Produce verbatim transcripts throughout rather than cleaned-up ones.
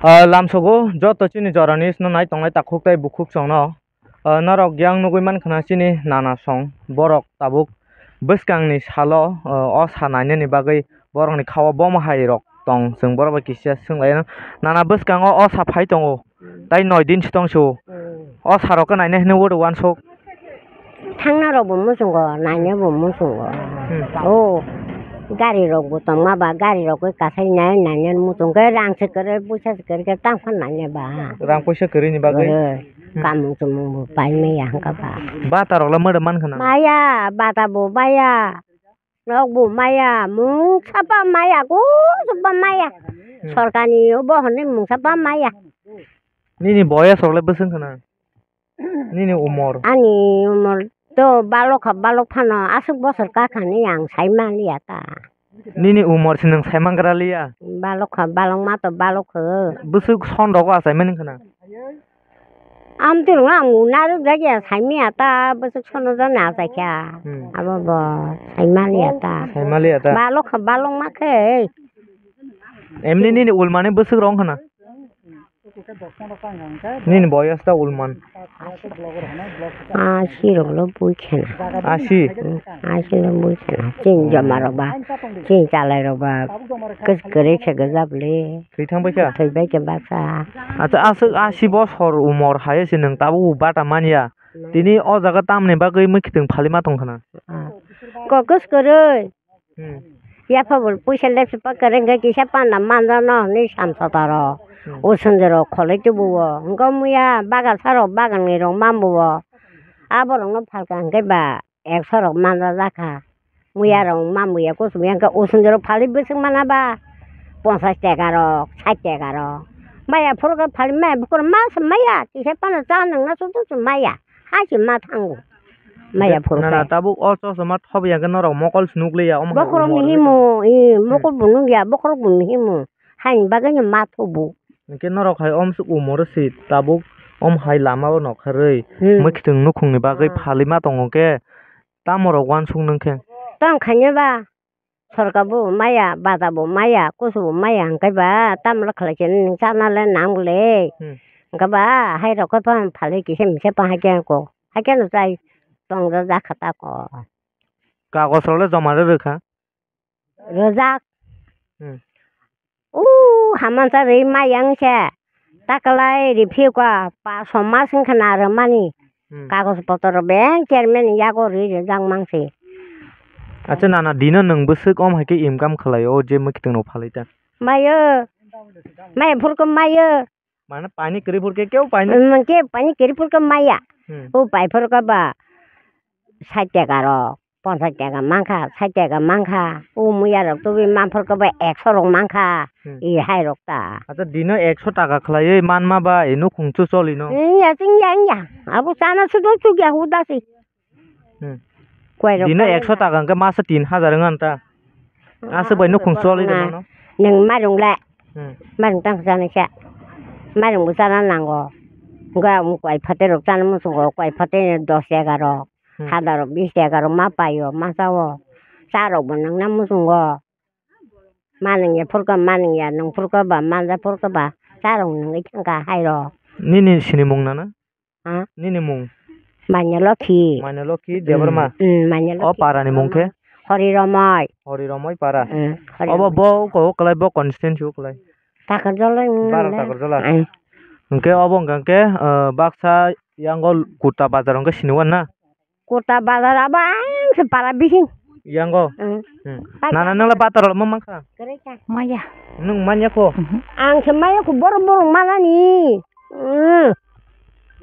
Ah, lamsogo joto chini jorani swnamnai tongnai takhuk tei bukhuk chwngno. Ah, norok yang nugui mankha na chini nana song borok tabuk bwskangni salo, ah, o sa nainani bagwi borokni khao bomo hai rok tong, chwng borok bai kisa swnglaino. Nana bwskango o sa phai tongo, tei noi din se tong se o. O sa rok khe naina hinwi uansuk. Thangna rok bo muchungo, naina bo muchungo. Hmm. O gari rok bo tongma ba, gari rok khe kasai nai, naina muchung khe rang se kwrwi, puisa se kwrwi khe tang phano naina ba. Rang puisa kwrwi ni bagwi? Kwrwi. Hmm. Kamung chumung bo pai maya hwnkha ba. Bata rok le mwrwk mankha na? Maya, bata bo maya. Nok bo maya, mungsa pa maya, kusu pa maya. Hmm. Sorkar ni bo hwnwi mungsa pa maya. Nini boyes rok le bwswk wngkha na? Nini umor? Ani umor to balok kha, balok phano aswk bosor kakha ni ang sai man liya ta. Nini umor se nwng sai man gra liya? Balok kha, balok ma to balok kha. Bwswk son rogo achai mani wngkha na? Amtwrwng ang narwk jak ya, saimaya ta, bwswk sono jani achaikha. Hmm. Abo bo saimaliya ta. Saimaliya ta. Balok kha, balok ma khe. Emni nini ulmani bwswk rong khna? Nini boyos ta ulman? Asi rok lo bui khena. Asi? Hmm, asi lo bui khena. Chini joma rok ba, chini chalai rok ba, kwrwi khe gwjak le. Thwi thang bai kha? Thwi bai khe basa. Acha, aswk asi bosor umor hai se nwng tabuk bo bata manya. Tini o jaga tamni bagwi mwkhitwng phalima tong khna? Ah. Kokos kwrwi. Hmm. Yapha bo puisa lepsi pa kwrwi hwnkhe kisa panda manjano hinwi samsotaro. Hmm. O sundoro kholoi tubuo. Hwnkhe muya bagan saro baganni rok mambuo. Aborokno phalka hwnkhe ba ekso rok manja jakha. Muya rok ma muya kuchuk yang khe usundoro phalwi bwswk mana ba ponchas taka rok, sait taka rok. Maya phuru khe phalwi maya bukur ma se maya, kisa phano cha nangna sudu se maya. Hai se ma thango. Maya phuru khe. Nana tabuk o chosma thob yang khe norok mokol se nukliya, omo hai bokhorok umor ni himo, i, hmm, mokol bo nukya, bokhorok bo ni himo. Haini bagwi no ma thubu. Hwnkhe norok hai omswk umoro se tabuk om hai lama o nokharwi, hmm, mwkhitwng nukhungni bagwi, hmm, phalima tongo khe, tamo rok uansuk nung khe? Tong khaino ba, sorkar bo maya, bata bo maya, kusu bo maya, hwnkhe ba tamo rok khlai se nung chana le nang le. Hmm. Hwnkhe ba hai rok khe phano phalwi kisa misa pa hai khe ko, hai khe no chai tong jak jak kha ta ko. Kagos rok le joma rw rw kha? Rwjak. Hmm. O hamansa rwi mayang se. Takalai riphiuka paso mas wngkha na rwmani. Hmm. Kagoj potor beng chairman ni yago rwi rwjak mangsi. Acha nana dino nwng bwswk om hai khe income khlai o je mwkhitwng rok phalai ta? Mayo. Maya phurkhe mayo. Mane paini kwrwi phurkhe kebo paini? Mm, kebo paini kwrwi phurkhe maya. Hmm. O pai phurkhe ba sait taka rok, ponchas taka mankha, sait taka mankha. O muya rok tubui man phurkhe ba ekso rok mankha. Hmm. I hai rok ta. Acha dino ekso taka khlaiwi manma bai nukhung chu cholino? Wngya, wngya, wngya. Abo chana sudo chukya hudasi. Hmm. Dino ekso taka hwnkhe masa tin hajar wngkha ta. Aswk bai nukhung choli rwmano. Nwng mairung le. Hmm. Mairung tang chana khe. Mairung bo chana nango. Hwnkhe ang kwai phatarok chana muchungo, kwai phatar dos egarok. Hmm. Hadarok bis egarok ma paio, ma chao. Charok bo nwngna muchungo. Manwngya phurkha, manwngya nwng phurkha ba, manja phurkha ba. Charok nwngwi thangkha hairok. Nini sinimung nana? Ha? Nini mung? Manya Lokhi. Manya Lokhi Debbarma? Hmm, Manya Lokhi. O para ni mung khe? Hori Romoi. Hori Romoi para? Hmm, Hori Romoi. Obo bo ko kwlai, bo constituency o kwlai? Takarjala wng Bara nang. Takarjala? Hmm. Hwnkhe obo hwnkha khe, ah, baksa yango Kurta Bazar hwnkhe sini wan na? Kurta Bazar abo ang se para bising. Yango? Hmm. Hmm. Nana nwng le batar rok ma mankha? Maya. Nwng manya kho? Mhm. Ang se maya kho, borok borok manani. Hmm.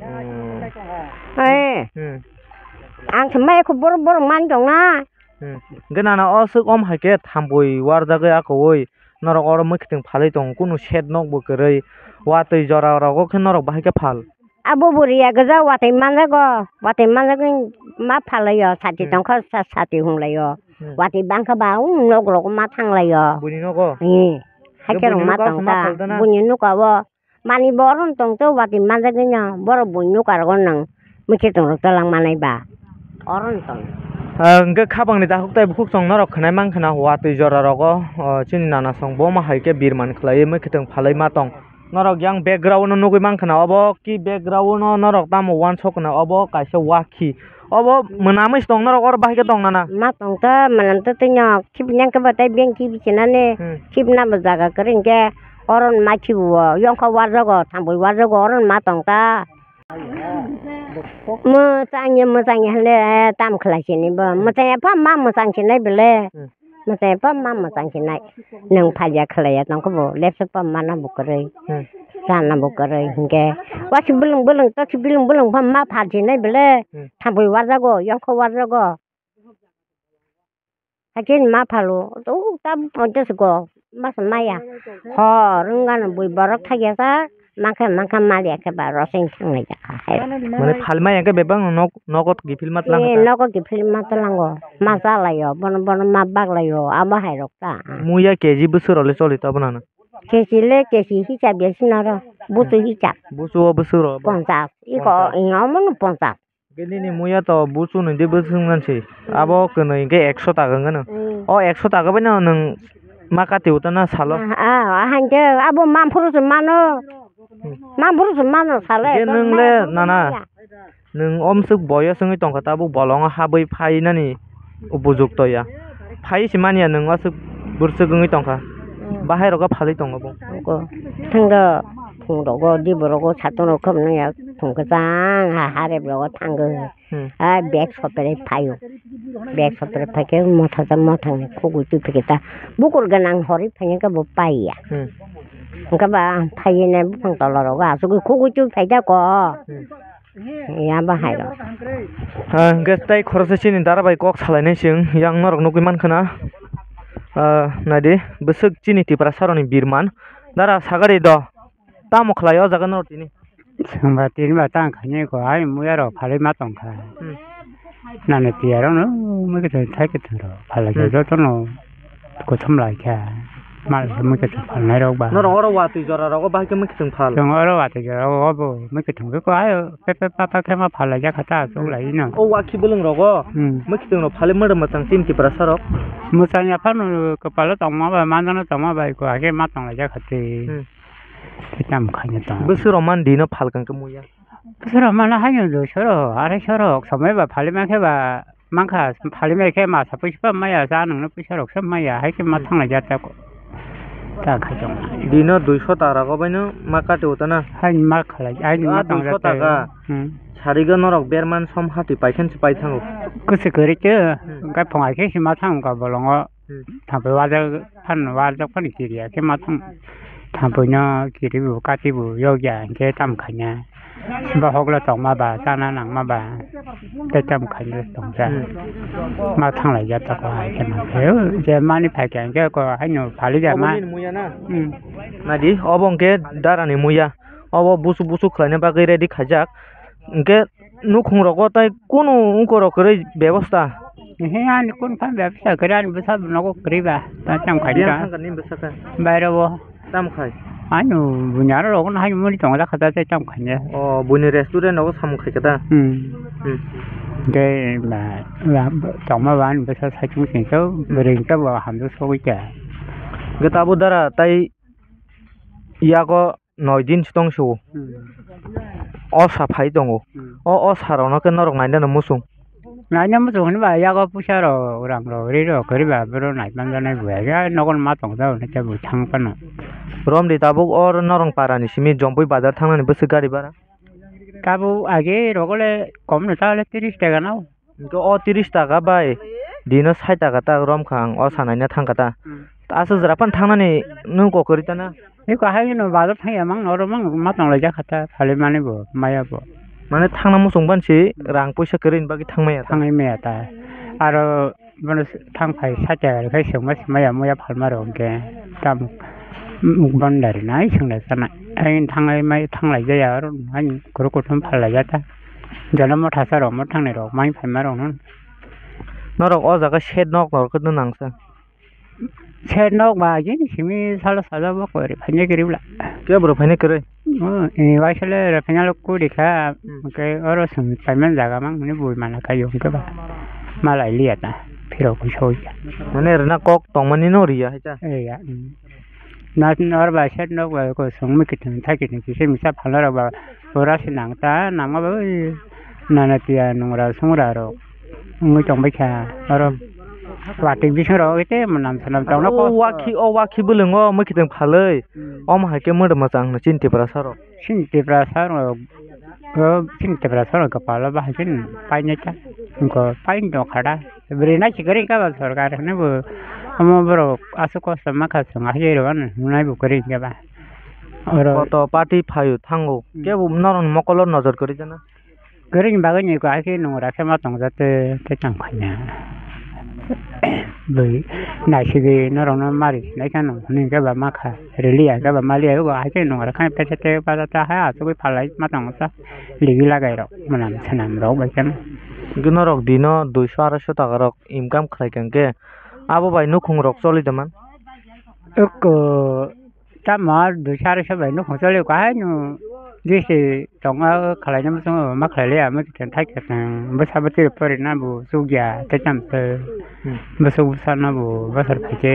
Hmm. Eh. Hmm. Ang se maya kho, borok borok man tong na. Hmm. Hwnkhe nana o swk om hai khe thambwi warjagwi akowi norok oro mwkhitwng phalwi tongo, kunu shed nok bo kwrwi, watwi jora rogo khe norok bahai khe phal. Abo bo riya gwja watwi manjago, watwi manjagwi ma phalai o, sati Hmm. tongkha sa-, sati hunglai o. Hmm. Watwi bangkha ba, um, nok rogo ma thanglai o. Buini nogo? Ee. Haikhe rok buini ma nogo tong ma ta. Phalda na? Buini nuka o. Mani bo oro no tong tei watwi manjagwi no. Borok buini nuka rogo nwng. Mwkhe tong rok twlang manai ba. Oro no tong. Ah, hwnkhe khapang ni dakhuk tei bukhuk chwng norok khwnai mankha na watwi jora rogo. Oh, chini nana song bo ma hai khe birman khlaiwi mwkhitwng phalai ma tong. Norok yang background o nugwi mankha na, obo ki background o norok tamo uansuk na, obo kaisa wakhi. Obo mwnamwi se tong norok oro bahai khe tong nana. Ma tong ta, mwnam ta tino, khibini ang khe bo tei beng khibi sinani, Hmm. khibna bo jaga kwrwi hwnkhe oro ma khibi o, yongkha warjago, thambwi warjago, oro ma tong ta. Mwchangya, mwchangya hwnle, eh, tam khlai sini bo. Mwchangya pha ma mwchang sinai bele. Hmm. Mwchangya pha ma mwchang sinai. Nwng phalya khlaiya tongkhe bo, lepsa pha mano bo kwrwi. Hmm. Chana bo kwrwi hinkhe. Wasi bwlwng bwlwng, toksi bwlwng bwlwng pha ma phal sinai bele. Hmm. Thambwi warjago, yongkha warjago. Hakhe ma phalo, o tabuk ponchash go, masa maya. Hor wngkha no bui borok thakya sak, mankha, mankha maliya khe ba roseng thanglai jakha hai. Mane phalmaya khe bebak no nok, nogo kiphilma tlang Eh, kha ta. Nogo kiphilma tlango, ma chalaio, bono, bono ma baklaio, amo hai rok ta. Muya K G bwswk rok le choli ta bono no? K G le K G hisab ya sinaro, buchu hisab. Buchu o bwswk rok bo? Ponchash, iko, Ponchash. Ino mono ponchash. Hwnkhe nini muya to buchu nwi de bwswk wngna se. Abo kwnwi hwnkhe ekso taka wngkha no. Hmm. O ekso taka bai no nwng ma kati utana salo. Ah, ah, ah, hwnkhe abo mamphuru se mano. Hmm. Mamphuru se mano sale. Hwnkhe nwng le nana. Nwng omswk boyos wngwi tongkha tabuk bolongo habwi phainani upojukto ya. Phai se manya nwng aswk bwrwswk wngwi tongkha. Hmm. Bahai rogo phalwi tongo bo. Oko. Thangdo. Phung rogo, di borogo, satung rok khum nung ya, phung kwchang ha, harep rogo thango. Hmm. Ha, bag sopre phaio. Bag sopre phaikhe motha ta mothang ni khugui twi phikhe ta. Bukur gwnang horwi phainai khe bo paiya. Hmm. Hwnkhe ba phaiwi nai buphang tola rogo asugui khugui twi phaida ko. Hmm. Ya bahai rok. Ha, hwnkhe tei khoroksa chini dara bai kok salainai chwng yang norok nugui mankha na. Ah, naidi bwswk chini Tiprasa rokni birman. Dara sagari do. Tamo khlai o jaga no tini? Chwngba tini ba tang khainai ko, ai muya rok phalwi ma tong kha. Hmm. Nani tiya rok no mui kwthwng thai kwthwng rok phalai kha Hmm. joto no kuthum lai kha. Mal mui kwthwng phalnai rok ba. Norok oro watwi jora rogo bahai khe mui kwthwng phal. Chwng oro watwi jora rogo bo mui kwthwng khe ko ayo pe pe pa pa khe ma phalai jak kha ta chuk lai no. O wakhi bwlwng rogo Hmm. mui kwthwng rok phalwi mwrwk mwchang chini Tiprasa rok. Mwchang ya phano kwpalo tongma bai manjano tongma bai ko hakhe ma tong lai jak kha twi. Hmm. Tei tamo khaina tongo. Bwswk rok man dino phalkang khe muya? Bwswk rok mano haino duisho rok, araisho rok, somoi ba phali mankhe ba, mankha phali mankhe masa puisa maya cha nangno puisa rok se maya, hai khe ma Hmm. thanglai jak ta ko. Ta khai tongo. Dino duisho taka rok baino ma kati utana? Haini ma khalai, haini ma Ah, tong duisho jak ta. taka. Hmm. Sarigo norok berman som hati paikhen se pai thango. Kwchwk kwrwi khe, Hmm. hwnkhe phung hai khe se ma thango ka bolongo. Hmm. Thampui wajak phano, wajak phano kiriya khe ma thang. Thampui no kiri bo, kati bo, yokya hinkhe tamo khaina. Bohok le tongma ba, chana nangma ba, tei tamo khaina tongsa. Hmm. Ma thanglai ya tako hai khe ma khe, je mani phai khe hinkhe ko haino phali ya ma. Obo nini muya na? Hmm. Nadi, obo hinkhe dara ni muya. Obo busu busu khlaina bagwi ready khaijak. Hinkhe nukhung rogo tei kunu wngkorok kwrwi bebosta? He, ani kun phan bebosta kwrwi, ani bwsa nogo kwrwi ba, ta tamo khai Biyang ta. Thangkha nini bwsa khe? Bairo bo. Tamo khai? Ani buini aro rogo no hai mani tongo da kha ta tei tamo khai ya. O, buini restaurant rogo samung khai kha ta? Hmm. Hmm. Tei ba, ba, tongma ba ani bwsa saichung sing khe, Hmm. bwrwi hwnkhe bo hamjak sogwi kha. Hwnkhe tabuk dara tei yago noi din se tong se o. Hmm. O sa phai tongo. Hmm. O, o sa rok no khe norok naina no muchung. Naina muchung hinba yago puisa rok, rang rok, ri rok, kwrwi ba boro nai man janai bo ya. Ya nogo ma tong jao hinwi khe bo thang phano. Romdi tabuk o norong para ni simi Jompui bazar thangnani bwswk gari bara? Tabuk age rogo le kom no ta le tris taka no. Hwnkhe o tris taka bai dino sait taka ta romkha ang o sa naina thangkha ta. Hmm. Aswk jora phano thangnani nwng kok kwrwi ta na? Eko hai no bazar thangya mang oro mang ma tonglaijak kha ta, phali mani bo maya bo. Mane thangna muchung ban si rang puisa kwrwi ni bagwi thangmaya ta? Thangwi maya ta. Aro bono thang phai sait taka rok khai swngma swngmaya muya phalma rok hwnkhe tamo, mm, bandari nai swngna chana. Hai thangwi mai thanglaijaya oro hai kuru kuthum phallaijata. Jono motha sa rok mo thangnai rok mai phaima rok no. Norok o jaga shed nok rok no nangsa. Shed nok ba jini simi salo sajabo kori phaina kiri bla. Ke bro phaina kiri? Oh, ini waisale re phaina lo kuri kha. Hmm. Ke oro sum payment jaga mang ni bui mana kayo ke ba. Malai liya ta. Phiro kuso ya. Mane rena kok tongmani no riya hai ta. Eh, ya. Hmm. Na, nor bai side nok bai ko songwi kiting thai kiting kisa misa phalna rok ba pura se nang ta nangma ba oi nana tiya nungra sungra rok wngwi tong bai kha oro watwi bising rok ete mwnam swnam tongna o kosto. Wakhi, o wakhi bwlwngo mui kiting phalwi Hmm. Omo hai khe mwdwma chang hwnwi chini Tiprasa rok. Chini Tiprasa rok o chini Tiprasa rok kwpalo bahai chini painai ta wngkha pain tong kha da. Bwrwi nai si kwrwi kha ba sorkar hwnwi bo omo borok aswk kosto ma kha chwng ahai rw ano hwnwi bo kwrwi kha ba. Oro Koto party phaio thango Hmm. kebo norokni mokolo nojor kwrwi jana. Kwrwini bagwi ni ko hai khe nung ura khe ma tong jate tei tang khaina. Bwrwi naisigwi norokno mari sinai khe nung hwnwi khe ba ma kha. Rili ya khe ba mali ya o hai khe nung ura khe pete te pata ta hai asugwi phalai ma tong sa. Ligi lagai rok mwnam swnam rok bai khe. Hwnkhe norok dino duiso aroiso taka rok income khlai kha hwnkhe abo bai nukhung rok choli tongma. Eko tamo duiso aroiso bai nukhung choli kha hai no. Jese tongo khlaina muchungo ma khlai liya, ma kiting thai kiting bwsa bwtwi porina bo chukya tei tamo se Hmm. bwswk bwsano bo bwswk phai khe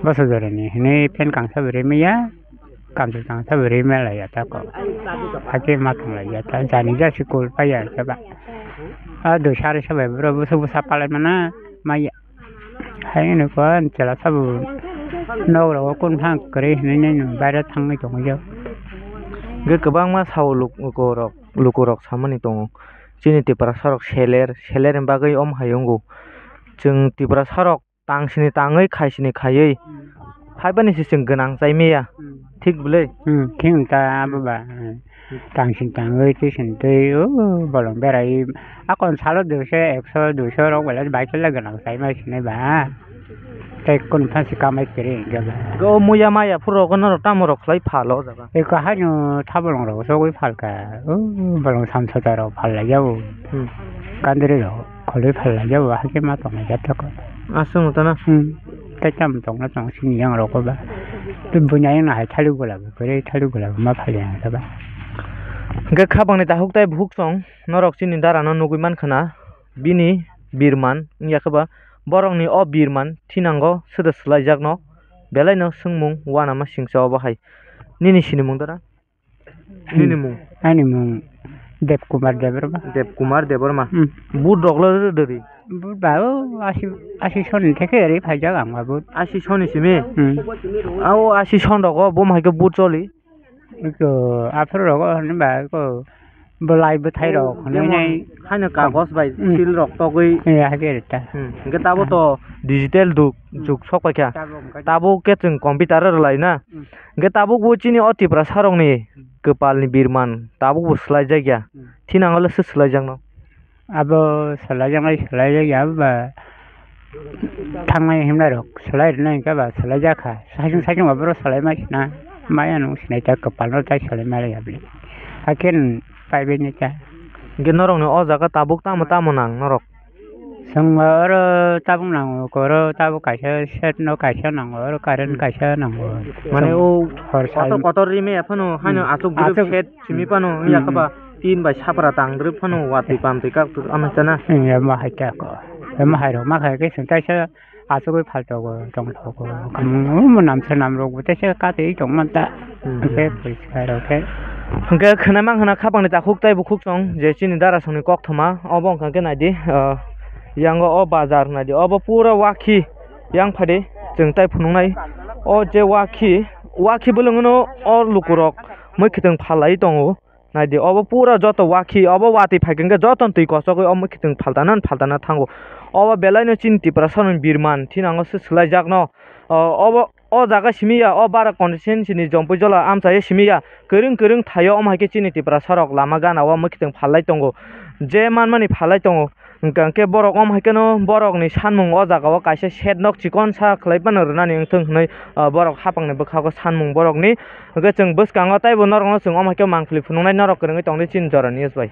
bwswk jorani hinwi pant kangsa bo rimwi ya, kamchwlwi kangsa bo rimwi lai ya tako. Hakhe ma thang lai ya ta jani ja school pai ya khe ba. A duiso aroiso bai bwrwi bwswk bwsa palai mano ma ya. Hai hwnwi khe chwla sabo nok rogo kunu phang kwrwi hinwi nini baire thangwi tongwi jak. Hwnkhe kwbangma sao lukurok, lukurok samani tongo. Chini Tiprasa rok seler, seler ni bagwi omo hai wngo. Chwng Tiprasa rok tang sini tangwi khai sini khaiwi Hmm. Haibani se chwng gwnang chai maya. Hmm. Thik bwle? Hmm, thik wng ta abo ba. Hmm. Tang sini tangwi twi sini twi o bolong berai. Akon salo duiso, ekso, duiso rok belai bai khe le gwnang chai mai sini ba. Tei kunu phan se kamai kwrwi hwnkhe ba. O muya maya phuru rok no tamo rok khlai phal o jaga. Eko haino thabolong rok sogwi phal kha. O bolong samsota rok phal lai ya o. Hmm. Kandri rok. Kholwi phalai jabo, hakhe ma tongnai jatako. Aswk wngtana? Hmm. Tei tamo tongna tong sini yang rok ba. Tei buini ayang no hai thali gola bo, kwrwi thali gola bo ma phali ang ba. Hwnkhe khabangni takhuk tei bukhuk song norok chini dara no nugwi mankha na, bini birman wngya khe ba, borokni o birman thinango swda swlaijakno, belai no swngmung uanama singcha obo hai. Nini sinimung dara? Nini mung? Ani mung Dev Kumar Debbarma. Dev Kumar Debbarma. Hmm. Vote rok le rw dori? Vote ba o asi, asi soni theke ri phaijak ang ba vote. Asi soni simi? Hmm. A o asi son rogo bo hai khe vote choli? Iko aphuru rogo hwnba iko bwlai bwthai rok hwnwi nai. Haino kagos bai Hmm. Sil rok togwi. Ya hakhe rita. Hmm. Hwnkhe tabo to digital duk, Hmm. Juk sok paikha. Tabuk hwnkhe Tabuk khe chwng computer o rwlai na. Hmm. Hwnkhe tabuk bo chini o Tiprasa rokni Hmm. Kwpalni birman tabuk bo swlaijakya. Hmm. Thinango le se swlaijakno. Abo swlaijaknai swlaijakya abo ba thangnai himnai rok swlai rwnai hwnkhe ba swlaijakha. Saichung saichung ba borok swlaima sina maya nung sinai ta kwpalno tai swlaima rwya bini. Hakhe paibaini ta. Hwnkhe norokni o jaga tabuk tamo tamo nang norok? Chwngno oro tabuk nango, oro tabuk kaisa set no kaisa nango, oro current Hmm. Kaisa nango. Mane Chwng o hor kotor sal kotor rimaya phano haino Hmm. Achuk bwrwi Achuk set simi Hmm. phano wngya Hmm. Khe ba tin bai sapra tangdrwi phano watwi pamtwi kak tuk ama chana. Hmm, emo hai khe ko. Emo hai rok ma khai khe chwng kaisa achugwi phaltogo tongthogo. Omo namsa namrok bo teisa katwi tongmanta. Hmm. Hwnkhe poriskar rok khe. Hwnkhe khwnai mankha na khapangni takhuk tei bukhuk song je chini darasongni koktwma obo wngkha khe naidi, ah, yango o bazar naidi obo pura wakhi yang phadi chwng tai phunuknai o je wakhi, wakhi bwlwngno o lukurok mui khitwng phalai tongo. Naidi, obo pura joto wakhi, obo watwi phaikhe hwnkhe jotono twi kochogwi omo khitwng phaltana phaltana thango. Obo belaino chini Tiprasarokni birman thinango se swlaijakno. O, obo, o jaga simi ya, o bara constituency ni Jompuijola amchai simi ya. Kwrwng kwrwng thaio omo hai khe chini Tiprasarok lama gana o omo khitwng phalai tongo. Je manmani phalai tongo. Hwnkhe borok omo hai kheno borokni sanmung o jaga o kaisa shed nok chikon sa khlai phano rwnani wngthung hwnwi, ah, borok hapangni bwkhago sanmung borokni. Hwnkhe chwng bwskango teibo norokno chwng omo hai khe mangpili phunuknai norok kwrwngwi tongdi chini jora news bai.